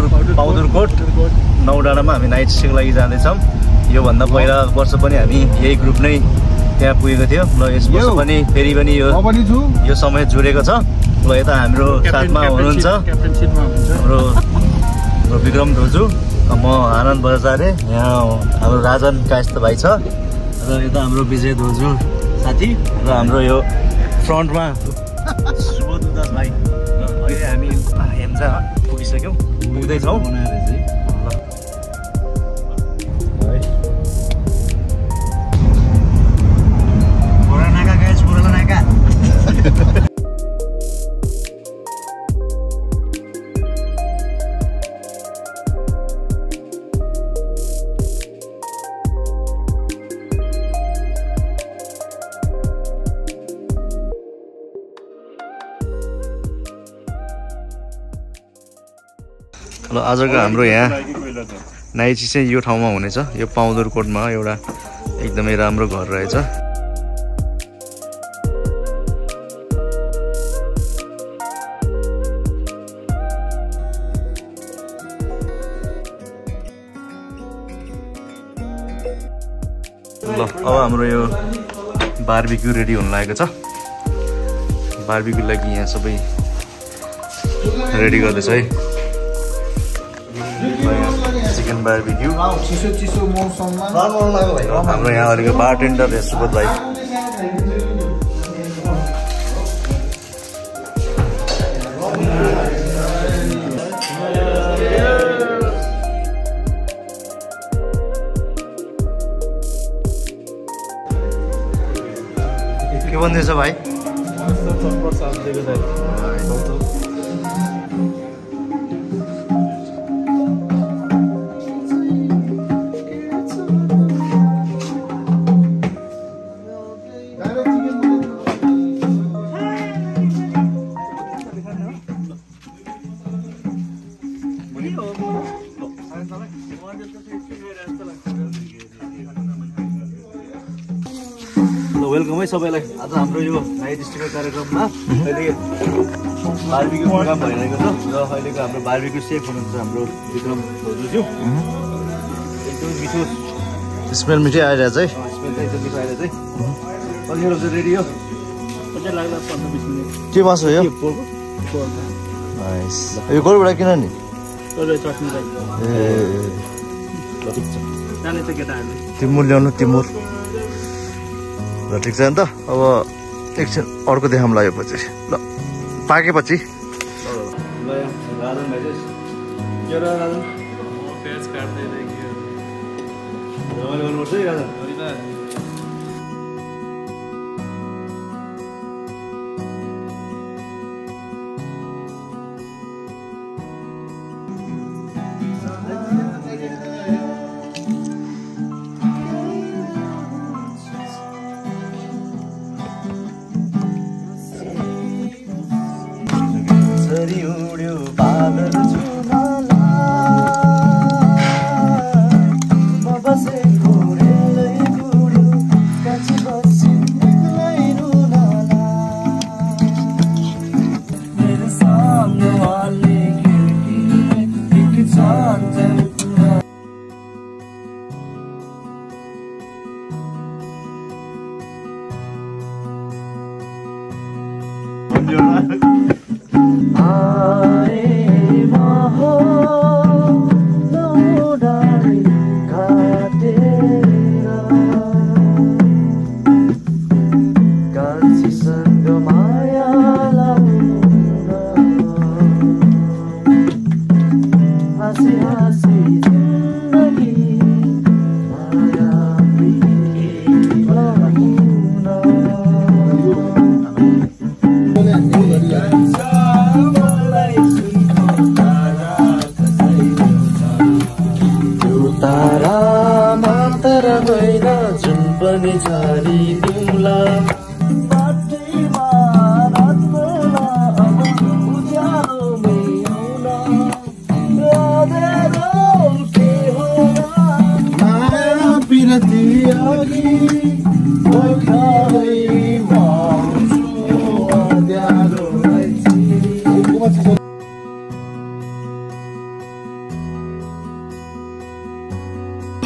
पाउदुरकोट नौडाँडामा हामी नाइट स्टेको लागि जाँदैछौँ। योभन्दा पहिला वर्ष पनि हामी यही ग्रुप नै त्यहाँ पुगेको थियो। ल यस वर्ष पनि फेरि पनि यो समय जुरेको छ। ल यता हाम्रो साथमा हुनुहुन्छ हाम्रो विक्रम धोजु, म आनन्द बजारे, यहाँ हाम्रो राजन कायस्थ भाइ छ र यता हाम्रो विजय धोजु साथी र हाम्रो यो फ्रन्टमा सुबोध उदास भाइ। र अहिले हामी हेम्चा पुगिसक्यौँ, पुग्दैछौँ। ल आजको हाम्रो यहाँ नाइट चाहिँ यो ठाउँमा हुनेछ। यो पाउदुरकोटमा एउटा एकदमै राम्रो घर रहेछ। ल अब हाम्रो यो बारबिक्यू रेडी हुन लागेको छ। बारबिक्यू लागि यहाँ सबै रेडी गर्दैछ है। चिकन बारबिक्यू हाम्रो यहाँ अलिक बारटेन्डर सुबोध भाइ। के भन्दैछ भाइ? वेलकम है सबैलाई। आज हाम्रो यो नाइट स्टेको कार्यक्रममा अहिले बारबिक्यू प्रोग्राम भइरहेको छ र अहिलेको हाम्रो बारबिक्यू सेफ हुनुहुन्छ हाम्रो विक्रम धोजुज्यू। एकदमै मिठो स्मेल मिठै आइरहेछ है। स्मेल चाहिँ एकदम मिठो आइरहेछ है। कतिखेर चाहिँ रेडी हो? के मासु हो यो? यो गोरुबाट किन नि? तिमुर ल्याउनु, तिमुर। ल ठिक छ नि त। अब एकछिन अर्को देखाउँला यो पछि। ल पाकेपछि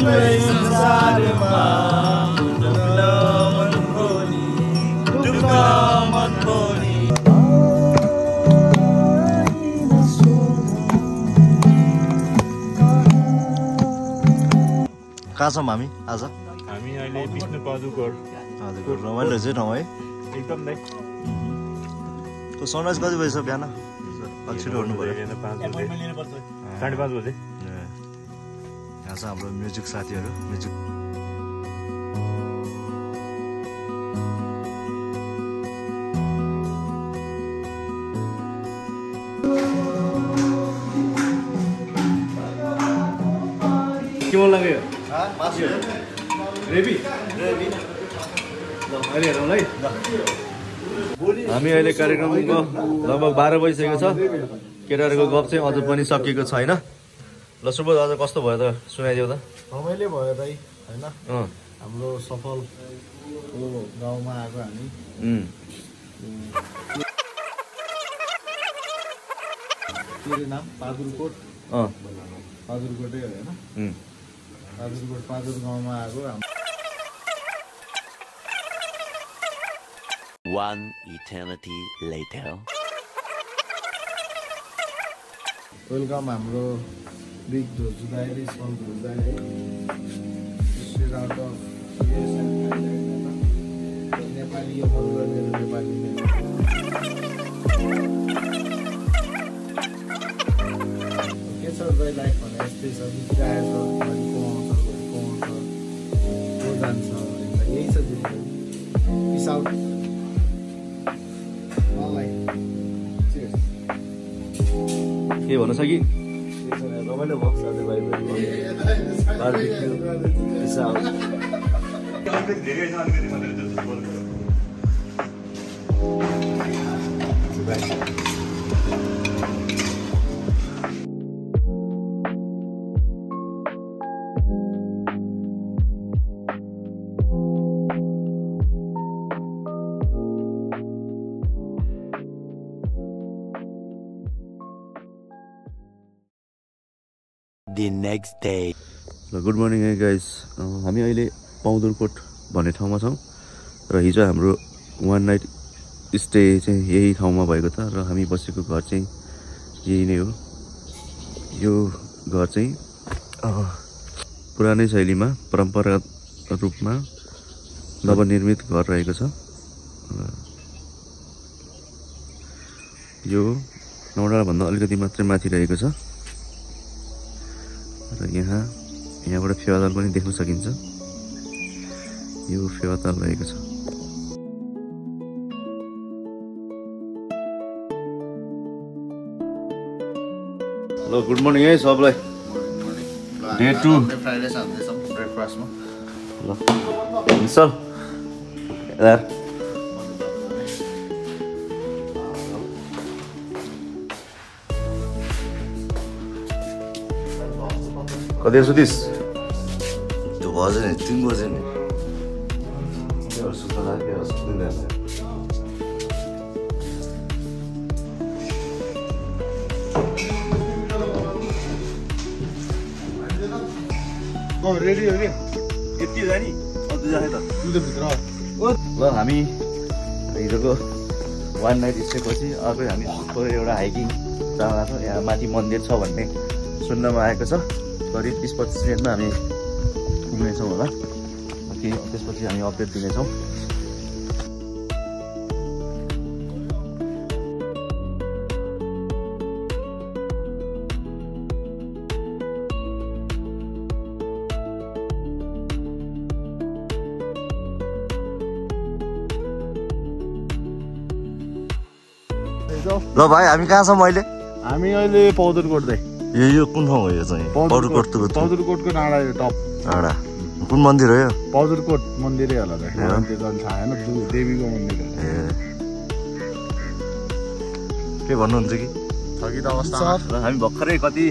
कहाँ छौँ हामी आज? हामी अहिले विष्णु पादुकोट रमाइलो चाहिँ ठाउँ है एकदम नै। त्यो सनराइज कति बजी छ बिहान? अलिक छिटो उठ्नु पऱ्यो। 5:30 बजे। यहाँ छ हाम्रो म्युजिक साथीहरू। म्युजिक के मन लाग्यो? रेबी हामी अहिले कार्यक्रमको लगभग 12 बजिसकेको छ। केटाहरूको गफ चाहिँ अझ पनि सकिएको छैन। ल सुबोध, अझ कस्तो भयो त सुनाइदेऊ त। रमाइलो भयो दाइ होइन। हाम्रो सफल गाउँमा आएको हामी के नाम पादुरकोट पादुरकोटै होइन पादुरकोट पादुर गाउँमा आएको। One eternity later. वेलकम हाम्रो बिग धोजु दाइले स्मल धोजु दाइले नेपाली यो मेरो नेपाली के छ दाइ लाइफ भने यस्तै छ बितिरहेको छ। घरि को आउँछ को जान्छ यही छ जिन्दगी। Peace out. के भन्न सकि रमाइलो भयो साथीभाइ The next day. Good morning है गाइस। हामी अहिले पाउदुरकोट भन्ने ठाउँमा छौँ र हिजो हाम्रो वान नाइट स्टे चाहिँ यही ठाउँमा भएको छ र हामी बसेको घर चाहिँ यही नै हो। यो घर चाहिँ पुरानै शैलीमा परम्परागत रूपमा नवनिर्मित घर रहेको छ। यो नौडाँडाभन्दा अलिकति मात्रै माथि रहेको छ र यहाँबाट फेवाताल पनि देख्न सकिन्छ। यो फेवाताल रहेको छ। ल गुड मर्निङ है सबलाई। डे 2 फ्राइडे खाँदैछौँ ब्रेकफास्टमा। ल विशाल यार कति सुतिस? त्यो बज्यो नि 3 बज्यो नि। सुत्न लाग्यो सुत्दैन। रेडी हो नि यति जाने अझ जाने त भित्र। ल हामी हिजोको वान नाइट स्टेपछि अर्कै हामी एउटा हाइकिङ जाँदा छ। यहाँ माथि मन्दिर छ भन्ने सुन्नमा आएको छ। करिब 20-25 मिनटमा हामी पुग्नेछौँ होला। त्यसपछि हामी अपडेट दिनेछौँ। ल भाइ हामी कहाँ छौँ अहिले? हामी अहिले पाउदुरकोट दाइ। यो कुन ठाउँ हो? यो चाहिँ पाउदुरकोटको डाँडा यो टप डाँडा। कुन मन्दिर हो यो? पाउदुरकोट मन्दिरै होला दाइ। त्यो झन् थाहा होइन, देवीको मन्दिर हो। के भन्नुहुन्छ कि? छ कि त अवस्था। र हामी भर्खरै कति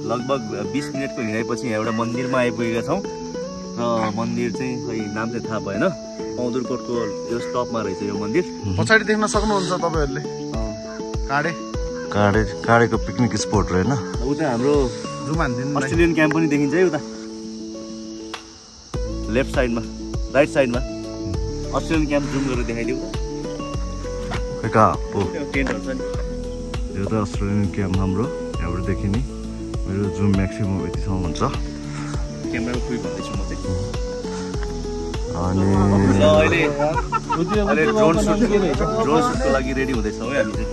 लगभग 20 मिनटको हिँडाइपछि यहाँ एउटा मन्दिरमा आइपुगेका छौँ र मन्दिर चाहिँ खै नाम चाहिँ थाहा भएन। पाउदुरकोटको यो टपमा रहेछ यो मन्दिर। पछाडि देख्न सक्नुहुन्छ तपाईँहरूले काँडेको पिकनिक स्पोट रहेन? उता हाम्रो जुमान अस्ट्रेलियन क्याम्प पनि देखिन्छ है उता। लेफ्ट साइडमा राइट साइडमा अस्ट्रेलियन क्याम्प जुम गरेर देखाइदिउँ कहाँ हो टेन्टहरू छ नि यो त अस्ट्रेलियन क्याम्प हाम्रो यहाँबाट देखिने मेरो जुम म्याक्सिमम यतिसम्म हुन्छ क्यामेरामा कुइ भन्दैछु म चाहिँ अनि अहिले ड्रोन सुटको लागि रेडी हुँदैछौँ है हामी चाहिँ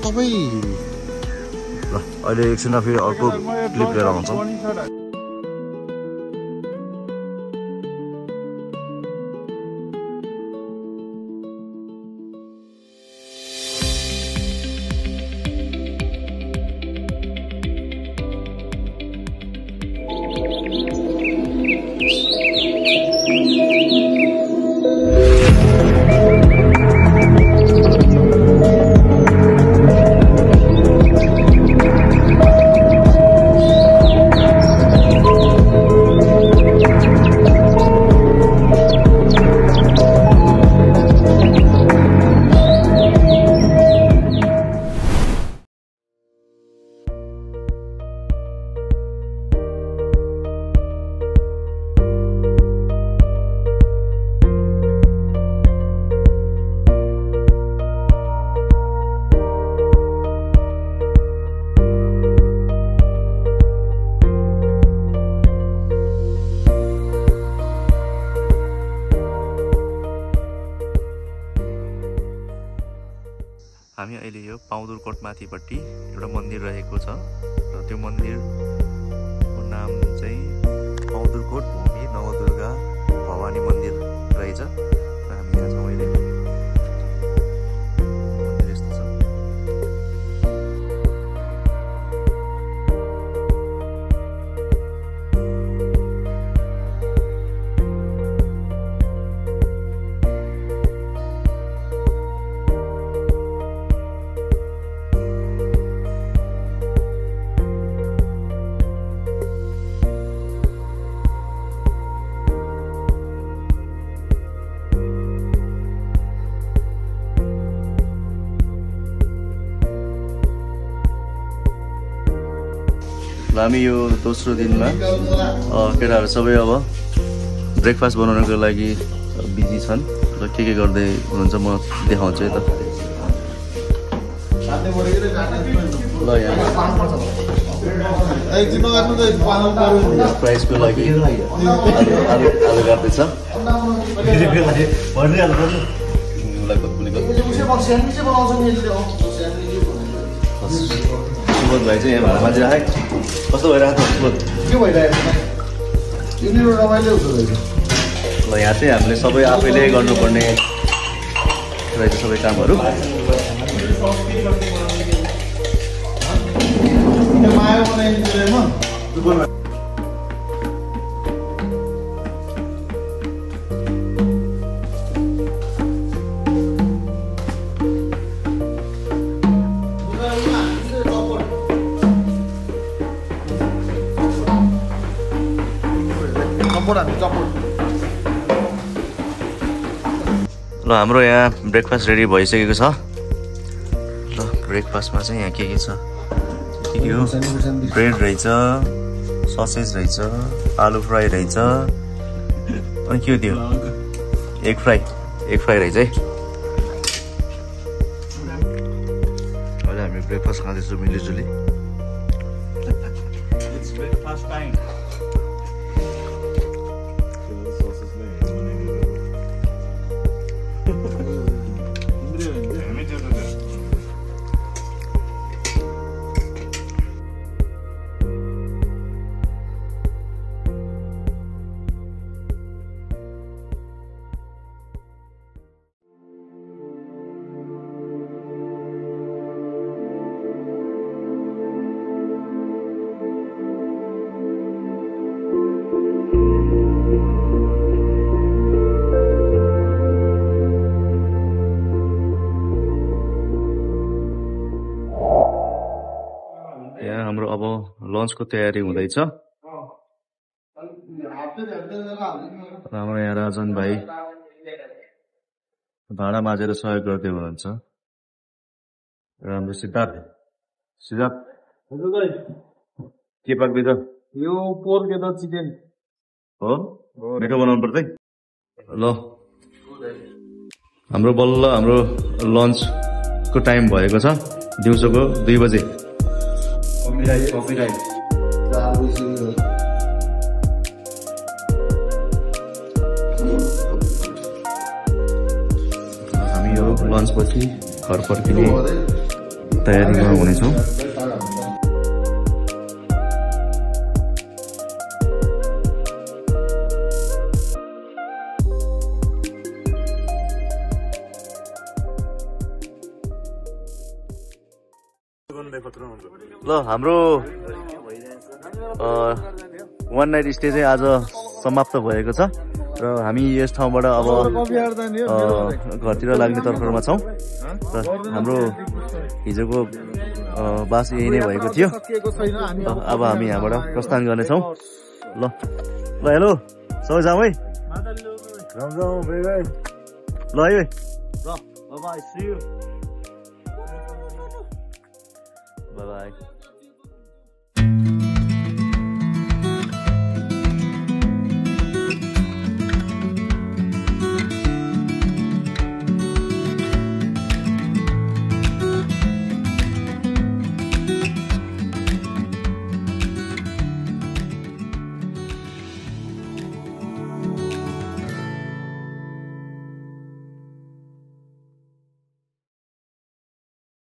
तपाईँ ल अहिले एकछिनमा फेरि अर्को क्लिप लिएर आउँछौँ हामी अहिले यो पाउँदुरकोट माथिपट्टि एउटा मन्दिर रहेको छ र त्यो मन्दिरको नाम चाहिँ पाउँदुरकोट भूमि नवदुर्गा भवानी मन्दिर रहेछ र हामी यहाँ छौँ अहिले मन्दिर यस्तो छ हामी यो दोस्रो दिनमा केटाहरू सबै अब ब्रेकफास्ट बनाउनको लागि बिजी छन् र के गर्दै हुनुहुन्छ म देखाउँछु है त ल यहाँ प्राइसको लागि आलु काट्दैछ सुबोध भाइ चाहिँ यहाँ मान्छे राखेको कस्तो भइरहेको छ सुबोध के भइरहेको ल यहाँ चाहिँ हामीले सबै आफैले गर्नुपर्ने रहेछ सबै कामहरू ल हाम्रो यहाँ ब्रेकफास्ट रेडी भइसकेको छ ल ब्रेकफास्टमा चाहिँ यहाँ के छ के हो ब्रेड रहेछ ससेज रहेछ आलु फ्राई रहेछ अनि के हो त्यो एग फ्राई रहेछ है अहिले हामी ब्रेकफास्ट खाँदैछौँ मिलिजुली हाम्रो अब लन्चको तयारी हुँदैछ हाम्रो यहाँ राजन भाइ भाँडा माझेर सहयोग गर्दै हुनुहुन्छ र हाम्रो सिद्धार्थ के पाक्दैछ यो पोर्क द चिकन हो मिठो बनाउनु पर्छ है ल हाम्रो बल्ल हाम्रो लन्चको टाइम भएको छ दिउँसोको 2 बजे हामी यो लन्च पछि घर फर्किने तयारीमा हुनेछौँ ल हाम्रो 1 नाइट स्टे चाहिँ आज समाप्त भएको छ र हामी यस ठाउँबाट अब घरतिर लाग्ने तर्फमा छौँ र हाम्रो हिजोको बास यही नै भएको थियो अब हामी यहाँबाट प्रस्थान गर्नेछौँ ल हेलो सबै जाउँ है ल है Bye bye. See you. Bye bye.